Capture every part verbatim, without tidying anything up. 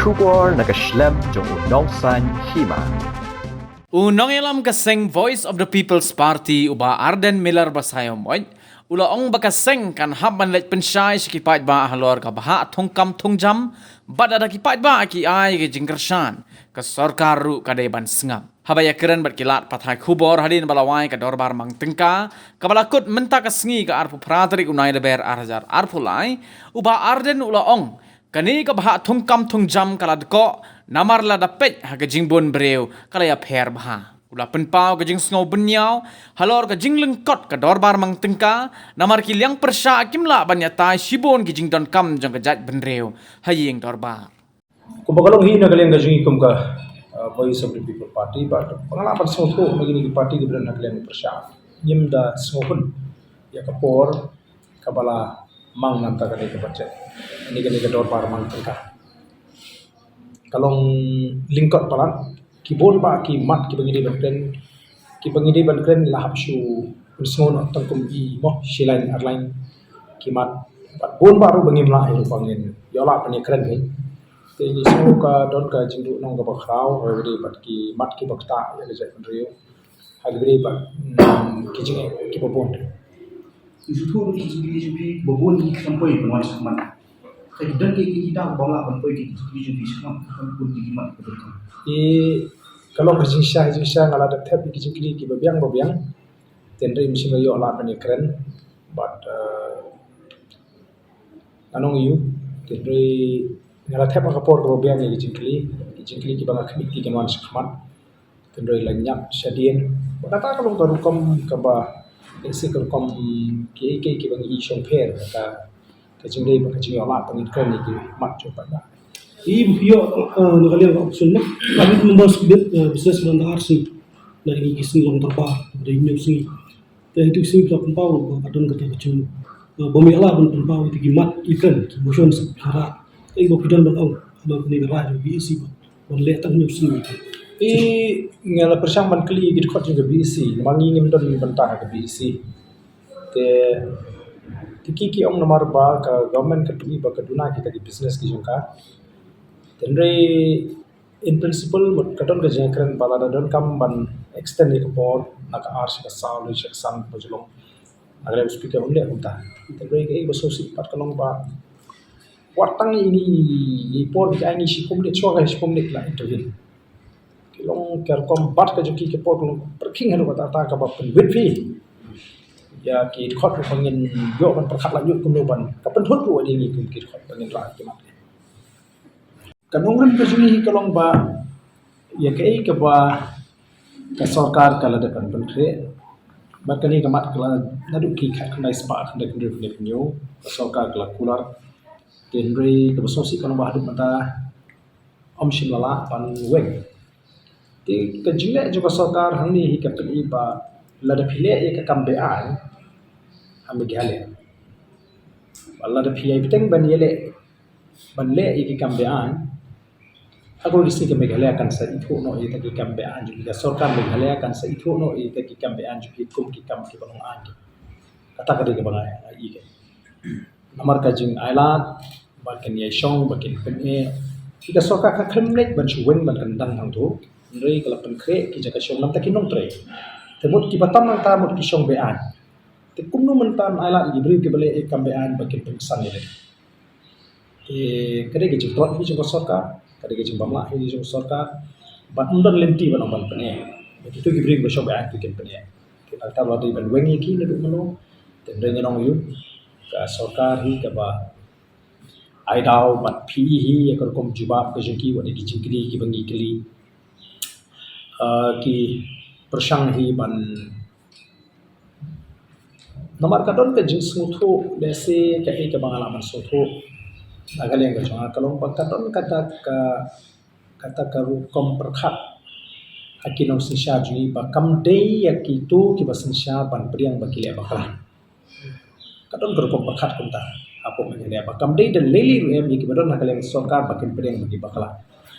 Khubor na ka shlem jong u Nongsaiñ Hima. U nongïalam ka seng Voice of the People's Party, u Bah Ardent Miller Basaiawmoit, u la ong ba ka seng kan hap ban leit pynshai sha ki paidbah halor ka bhah thungkam thungjam, bad lada ki paidbah ki ai ka jingkyrshan, ka sorkar ruh ka dei ban sngap. Haba ïakren bad ki lad pathai khubor hadien ba la wai ka dorbar mang tyngka kaba la kut mynta ka sngi, ka arphew phra tarik u Nailaber ar hajar arphew lai, u Bah Ardent u la ong, kane ka bhah thungkam thungjam ka la dkoh namar lada peit ha ka jingbun briew ka la ïapher bha. U la pynpaw ka jingsngew bynñiaw halor ka jinglyngkot ka dorbar mang tyngka namar ki liang pyrshah kim lah ban ïatai shibun ki jingdonkam jong ka jaitbynriew ha ïing dorbar. Kumba ka long hi na ka liang ka jong ngi kum ka, uh, Voice of the People Party, bad ba nga lah ban sngewthuh na kine ki party kiba don ha ka liang ka pyrshah, ngim da sngewhun ïa ka por kaba la mang na ka bynta kane ka budget, kane ka dorbar mang tyngka. Ka long lyngkot palat, ki bun bah ki mat kiba ngi dei ban kren, kiba ngi dei ban kren la hap shu pynsngew noh tang kum i mo, shi lain ar lain ki mat. Bad bun bah ruh ba ngim lah ïa ruh ba ngin ïoh lah ban ïakren hi. Te ngi sngew ka don ka jingduhnong kaba khraw ha kaba ïadei bad ki mat kiba ktah ïa ka jaitbynriew ha kaba ïadei bad, mm, ki jingeh kiba bun. Ngi sngewthuh ruh ki jingkylli jong phi ba bun ki khlem poi ban wan shakhmat. Te ki don ki, ki, ki daw ba lah ban poi ki jingkylli jong phi shakhmat, ki bun ki mat kiba donkam. Ki, ka long ka jingshisha, jingshisha nga la dep thep ïa ki jingkylli kiba biang ba biang. Te hynrei mynsiem ïoh lah ban ïakren bad, eh, nga ong ïa u, te hynrei nga la thep ha ka por kaba biang ïa ki jingkylli, ki jingkylli kiba nga khmih ki kan wan shakhmat. Te hynrei la ñiad shadien. Bad kata ka long ka rukom kaba, ïa si ka rukom kiei kiei kiba ngi i shongpher, kata ka jingdei bad ka jingïoh lad ba ngin kren ïa ki mat jong paidbah. I ba phi ïoh, eh, na ka liang ka option ma, ka bit members bit, eh, business ban da ar sngi. Na ïa ki sngi long dorbar, da hynñiew sngi. Te ïa ki sngi ka pynpaw ba ka don kata ka jing, eh, ba mi ïoh lad ban pynpaw ïa ki mat i kren, ki motion sa ki ra. Te i ba phi don ban ong, ba kane ka rai jong B E C ba ban leh tang hynñiew sngi. I nga la pyrshang ban kylli ki dkhot jong ka B E C, namar ngi ngim don bynta ha ka B E C. Te, te ki ki ong namar ba ka government ka pyni ba ka duna kita ki business ki jong ka. Te hynrei in principle mut ka don ka jingkren ba lada donkam ban extend ïa ka por na ka ar sha ka saw, lane sha ka san ba ju long, na ka liang u speaker un leh kumta. Te hynrei kaei ba sngewsih pat ka long ba wat tang ïa ini i por ba ki ai ngi shi phew minit, shuwa ka shi phew minit la intervene. Ki long ka rukom bat ka jong ki, ka por ka long pyrkhing haduh katta katta kaba pynwit phi ïa ki dkhot ruh ba ngin ïoh ban pyrkhat la ñiut kumno ban, ka pynthut ruh ïa ngi kum ki dkhot ba ngin rah ki mat. Ka nongrim ka jong ngi ka long ba ïa kaei kaba ka sorkar ka la dep ban pynkhreh bad kane ka mat ka la naduh ki khatkhyndai spah khyndai hynriew hynriew hynñiew, ka sorkar ka la kular. Te hynrei kaba sngewsih ka long ba haduh mynta ym shym la lah ban weng. Te ka jingleh jong ka sorkar hangne hi ka pyni ba lada phi leh ïa ka kam be-aiñ ha Meghalaya, ba lada phi ïai bteng ban ïaleh, ban leh ïa ki kam be-aiñ ha kawei ka sngi, ka Meghalaya kan sa ithuh noh ïa kita ki kam be-aiñ jong phi, ka sorkar Meghalaya kan sa ithuh noh ïa kita ki kam be-aiñ jong phi kum ki kam kiba long aiñ. Kata ka dei kaba nga ïohi ka. Namar ka jingailad ba kin ïai shong, ba kin pyneh, ïa ka sorkar ka khlem leit ban shu weng ban kyndang hangto. Hynrei ka la pynkhreh ki jaka shong na ka bynta ki nongtrei. Te mut kiba tam nangta mut ki shong be-aiñ. Te kumno mynta ailad ïa ki briew kiba leh ïa ki kam be-aiñ ba kin pynksan ïa lade. Te ka dei ka jingtlot hi jong ka sorkar, ka dei ka jingbymlah hi jong ka sorkar. Bad ym don lynti ban ong ban pyneh. Ba kito ki briew kiba shong be-aiñ ki kin pyneh. Te nangta la dei ban weng ïa ki naduh mynno. Te hynrei ngan ong ïa u, ka sorkar hi kaba ai daw bad phi hi ïa ka rukom jubab ka jong ki wat ïa ki jingkylli kiba ngi kylli. Ah, ki pyrshang hi ban, namar ka don ka jingsngewthuh, lehse kaei kaba nga lah ban sngewthuh na ka liang ka jong nga ka long ba ka don kata ka, kata ka rukom pyrkhat ha ki nongsynshar jong ngi ba kam dei ïa kito kiba synshar ban pdiang ba ki leh bakla. Ka don ka rukom pyrkhat kumta hapoh Meghalaya ba kam dei da lei lei ruh em ïa kiba don ha ka liang sorkar ba kin pdiang ba ki bakla.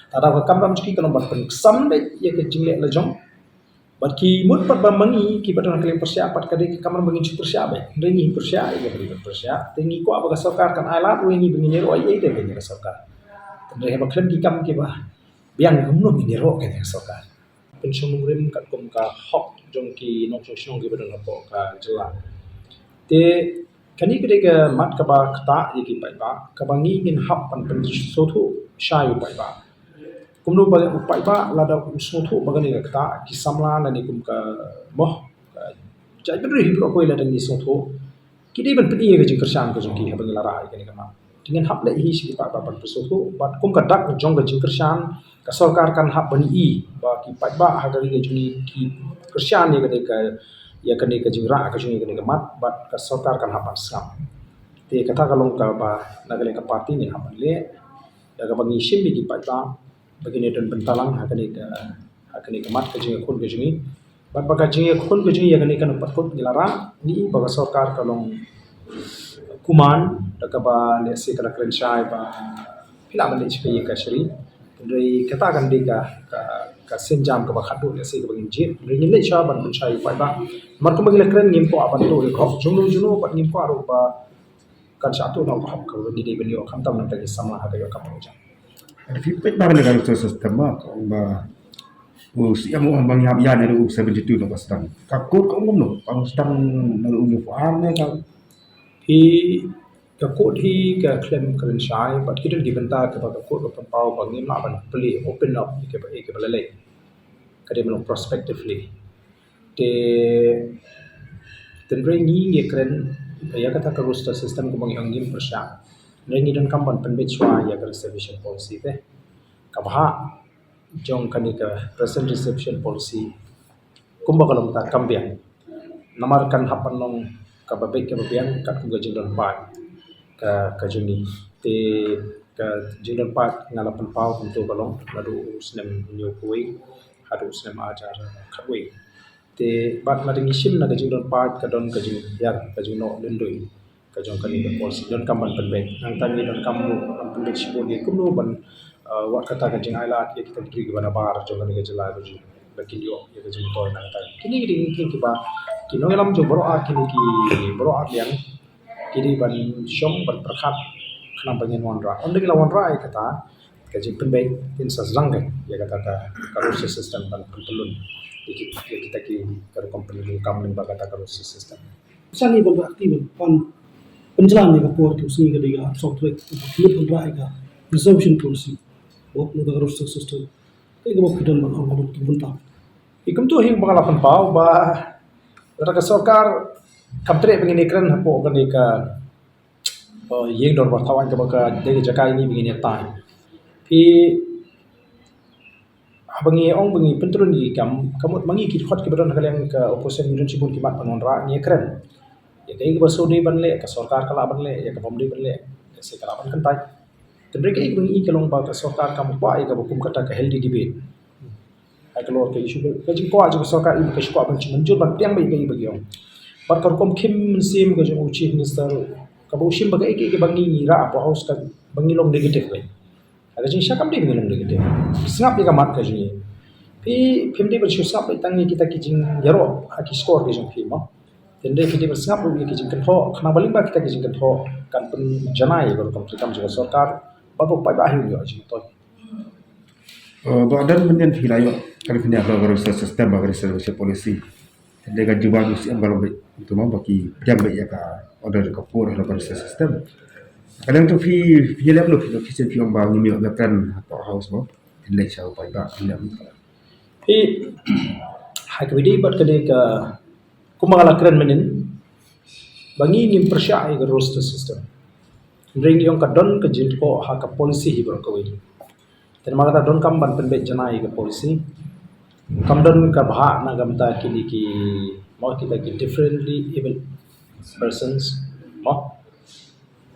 Te da ka kamram jong ki ka long ban pynksan beit ïa ka jingleh la jong. Bad ki mut pat ba ma ngi kiba don ha ka liang pyrshah pat ka dei ka kamram ba ngin shu pyrshah beit. Hynrei ngi pyrshah ïa kaba dei ban pyrshah. Te ngi kwah ba ka sorkar kan ailad ruh ïa ngi ba ngin ïaroh ïa ka sorkar. Hynrei haba khlem ki kam kiba biang, kumno ngin ïaroh ïa ka sorkar? Pynshong nongrim katkum ka hok jong ki nongshong shnong kiba don hapoh ka jylla. Te kane ka dei ka mat kaba ktah ïa ki paidbah, kaba ngi ngin hap ban pynsngewthuh sha u paidbah. Kumno ba u paidbah lada u sngewthuh ba kane ka ktah, ki samla lane kum ka moh, ka jaitbynriew hi baroh kawei lada ngi sngewthuh, ki dei ban pyni ïa ka jingkyrshan ka jong ki haba ngi la rah ïa kane ka mat. Te ngin hap leh hi sha ki paidbah ban pynsngewthuh, bad kum ka dak jong ka jingkyrshan, ka sorkar kan hap ban i ba ki paidbah ha ka ri ka jong ngi ki kyrshan ïa kane ka, ïa kane ka jingrah ka jong ngi ïa kane ka mat, bad ka sorkar kan hap ban sngap. Te kata ka long kaba na ka liang ka party ngin hap ban leh da kaba ngi shim ïa ki paidbah ba kin ïa don bynta lang ha kane ka, ha kane ka mat ka jingïakhun ka jong ngi. Bad ba ka jingïakhun ka jong ngi ïa kane ka nongpynkut ngi la rah, ngi i ba ka sorkar ka long kuman da kaba lehse ka la kren shai ba phi lah ban leh shiphew ïing ka shari. Hynrei kata kan dei ka, ka, ka sienjam kaba khatduh lehse kaba ngin jied. Hynrei ngin leit sha ban pynshai u paidbah. Namar kumba ngi la kren, ngim kwah ban tuh ïa ka hok jongno jongno bad ngim kwah ruh ba kan shah tuh noh ka hok kaba ngi dei ban ïoh, khamtam nangta ki samla ha ka ïoh kam ka jam. Ada feedback ba kane ka roster system ba, ong ba u siem u ong ba ngi hap ïa ne u seventy two na ba sdang. Ka court ka ong kumno? Ba u sdang na u uniform ne ka? Hi ka court hi ka khlem kren shai, bad ki don ki bynta kaba ka court ka pynpaw ba ngim lah ban plie open up ïa kaba, ïa kaba la leh. Ka dei ban long prospectively. Te tynrai ngi ngi kren ïa kata ka roster system kumba ngi ong ngim pyrshah. Tynrai ngi donkam ban pynbeit shuwa ïa ka reservation policy te. Ka bhah jong kane ka present reservation policy kumba ka long ta kam biang. Namar kan hap ban long kaba beit kaba biang katkum ka jingdon paid ka, ka jong ngi. Te ka jingdon paid nga la pynpaw kumto ka long naduh u snem hynñiew kawei haduh u snem arhajar khatwei. Te bad lada ngi shim na ka jingdon paid ka don ka jinghiar, ka jingnoh lyndoi ka jong kane ka policy. Donkam ban pynbeit. Nangta ngi donkam ruh ban pynbeit shibun ïa kumno ban, uh, wat kata ka jingailad ïa kita ki briew kiba nabar jong kane ka jylla ka jong ngi ba kin ïoh ïa ka jingmyntoi nangta. Kine ki dei ki kiba ki nongïalam jong baroh ar kine ki baroh ar liang ki dei ban shong ban pyrkhat khnang ba ngin wanrah. Ynda ngi la wanrah ïa kata ka jingpynbeit, ngin sa sdang ïa kata ka, ka roster system ban pynlong ïa ki, ïa kita ki, ka rukom pynlong kam lyngba kata ka roster system. Sa ngi ban reactive ban pynjlan ïa ka por tu sngi ka dei ka hap sawt trek ban pynrah ïa ka reservation policy. Bok na ka roster system. Ka ïa ka bok ki don ban ong ka bok tu bynta. Ïa kumto hi ba nga la pynpaw ba lada ka sorkar kam treh ba ngin ïakren hapoh kane ka, uh, ïing dorbar thaw aiñ kaba ka dei ka jaka ïa ngi ba ngin ïatai. Phi Haba ngi ong ba ngi pyntrun ïa ki kam, ka mut ma ngi ki dkhot kiba don ha ka liang ka opposition ngi don shibun ki mat ban wanrah, ngi kren ïa kaei kaba shu dei ban leh, ka sorkar ka lah ban leh, ïa kaba ym dei ban leh, lehse ka lah ban kyntait. Tynrai kaei kaba ngi i ka long ba ka sorkar kam kwah ïa kaba kum kata ka healthy debate. Hai ka lor ka issue ka jingkwah jong ka sorkar i ba ka shu kwah ban shu mynjur ban pdiang ba ïa kaei ba ki ong. Bad ka rukom khim mynsiem ka jong u chief minister kaba u shim ba kaei kaei kaba ngi ngi rah hapoh House kaba ngi long negative ba. Ha ka jingshisha kam dei ba ngi long negative. Sngap ïa ka mat ka jong ngi. Phi, phim dei ban shu sngap beit tang ïa kita ki jingïaroh ha ki score ki jong phi mo. Tynrai phi dei ban sngap ruh ïa ki jingkynthoh, khnang ba lyngba kita ki jingkynthoh kan pynjanai ïa ka rukom treikam jong ka sorkar bad ba u paidbah hi un ïoh jingmyntoi. Uh, ba don mynnin phi la ïoh ka revenue ka resource system ba ka reservation policy. Tynrai ka jubab u C M ka long beit, kumto mo ba ki pdiang beit ïa ka order ka por ha ka reservation system. Ka dang tu phi, phi lem lo phi lo phi sien phi ong ba ngim ïoh veteran hapoh House mo. Phi leit sha u paidbah phi lem. Phi, ha kaba ïadei bad kane ka, kumba nga la kren mynnin ba ngi ngim pyrshah ïa ka roster system. Hynrei ngi ong ka don ka jingthoh ha ka policy hi baroh kawei. Te namar kata donkam ban pynbeit janai ïa ka policy. Kam don ka bhah na ka bynta kine ki mo kita ki differently abled persons mo.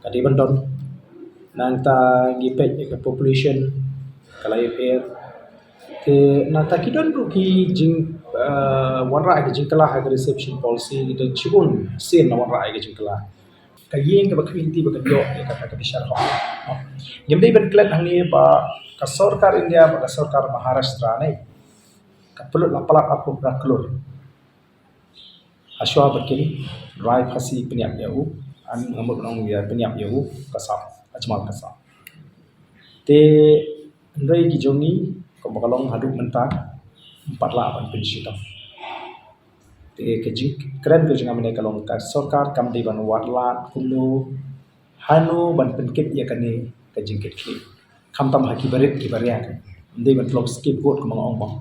Ka dei ban don. Nangta ngi peit ïa ka population ka la ïapher. Te nangta ki don ruh ki jing, eh, wanrah ïa ka jingkylla ha ka reservation policy, ki don shibun sien la wanrah ïa ka jingkylla. Ka ïing kaba khmih lynti ba kan ïoh ïa kata ka bishar hok. Ngim dei ban klet hangne ba ka sorkar India bad ka sorkar Maharashtra ne ka pynlut la palat arphew phra klur. Hashwa ba kin rai phasi pynïap ïa u, an ngamut nong ïa pynïap ïa u ka sap, Ajmal ka sap. Te hynrei ki jong ngi kumba ka long haduh mynta, ym pat lah ban pynshitom. Te ka jingkren ka jong nga mynne ka long ka sorkar kam dei ban wad lad kumno, hano ban pynkit ïa kane ka jingkit khlieh. Khamtam ha ki barit ki baria, ym dei ban long scapegoat kumba nga ong bang.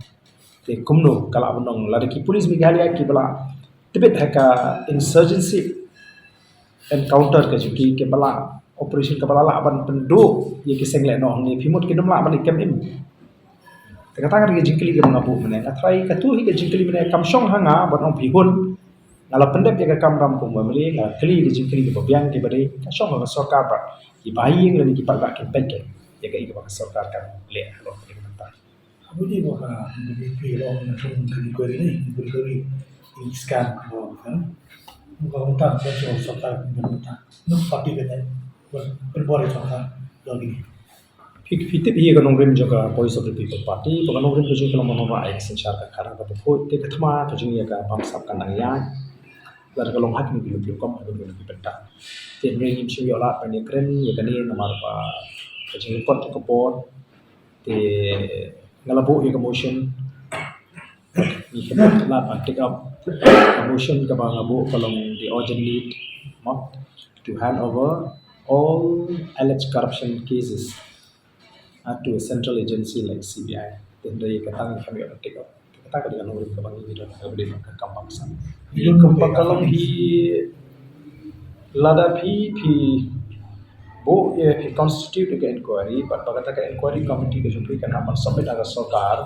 Te kumno ka lah ban long, lada ki police Meghalaya kiba la tbit ha ka insurgency encounter ka jong ki, kiba la operation kaba la lah ban pynduh ïa ki seng lehnoh hangne, phi mut kin ym lah ban leh kem im? Te kata ka dei ka jingkylli kaba nga buh mynne. Nga tharai katu hi ka jingkylli mynne kam shong ha nga ban ong phi hun. Nga la pyndep ïa ka kamram kum u MLA, nga la kylli ka jingkylli kaba biang kaba dei ka shong ha ka sorkar bad kiba ïeng lane ki paidbah kin peit ïa kaei kaba ka sorkar kan leh halor kane ka bynta. Abo dei ba ka B J P long na thung ka inquiry ni, inquiry ni scam ko kan. Ko ta ka so sorkar ko ta. No party ka ne. Pynbor sorkar lagi. Phi phi tip hi ka nongrim jong ka Voice of the People Party, ba ka nongrim ka jong ka long ban ai synshar ka khara ka pukhuid, te ka thma ka jong ïa ka bamsap ka nang ïa. Lada ka long ha kine ki luplup kum ha kine ki bynta. Te hynrei ngim shym ïoh lad ban ïakren ïa kane namar ba ka jinglyngkot jong ka por. Te nga la buh ïa ka motion. Ngi kynnoh lad ban take up ka motion kaba nga buh ka long the urgent need, mo, to hand over all alleged corruption cases, uh, to a central agency like C B I. Te hynrei kata ngim ïoh ban take up. Kata ka dei ka nongrim kaba ngi don kaba dei ka kam bamsap. Ïa kumba ka long hi, lada phi phi buh ïa, phi constitute ïa ka inquiry, bad ba kata ka inquiry committee ka jong phi kan hap ban submit ha ka sorkar,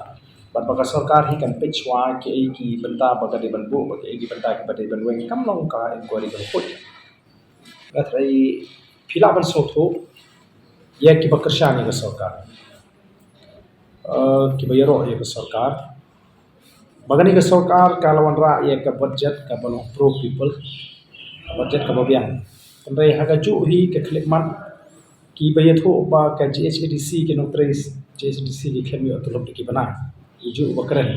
bad ba ka sorkar hi kan peit shuwa kiei ki bynta ba ka dei ban buh, ba kiei ki bynta kiba dei ban weng, kam long ka inquiry ka put. Nga tharai phi lah ban sngewthuh ïa kiba kyrshan ïa ka sorkar, eh, kiba ïaroh ïa ka sorkar. Ba kane ka sorkar ka la wanrah ïa ka budget kaba long pro people, budget kaba biang. Hynrei ha kajuh hi ka khyllipmat, kiba ïathuh ba ka G H A D C, ki nongtrei G H A D C ki khlem ïoh tulop da ki bnai. Ujuh uba kren,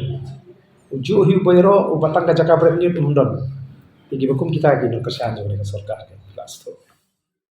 ujuh hi uba ïaroh, uba tang ka jaka bret ñiut um don. Te kiba kum kita ki nongkyrshan jong kane ka sorkar, ki la sngewthuh.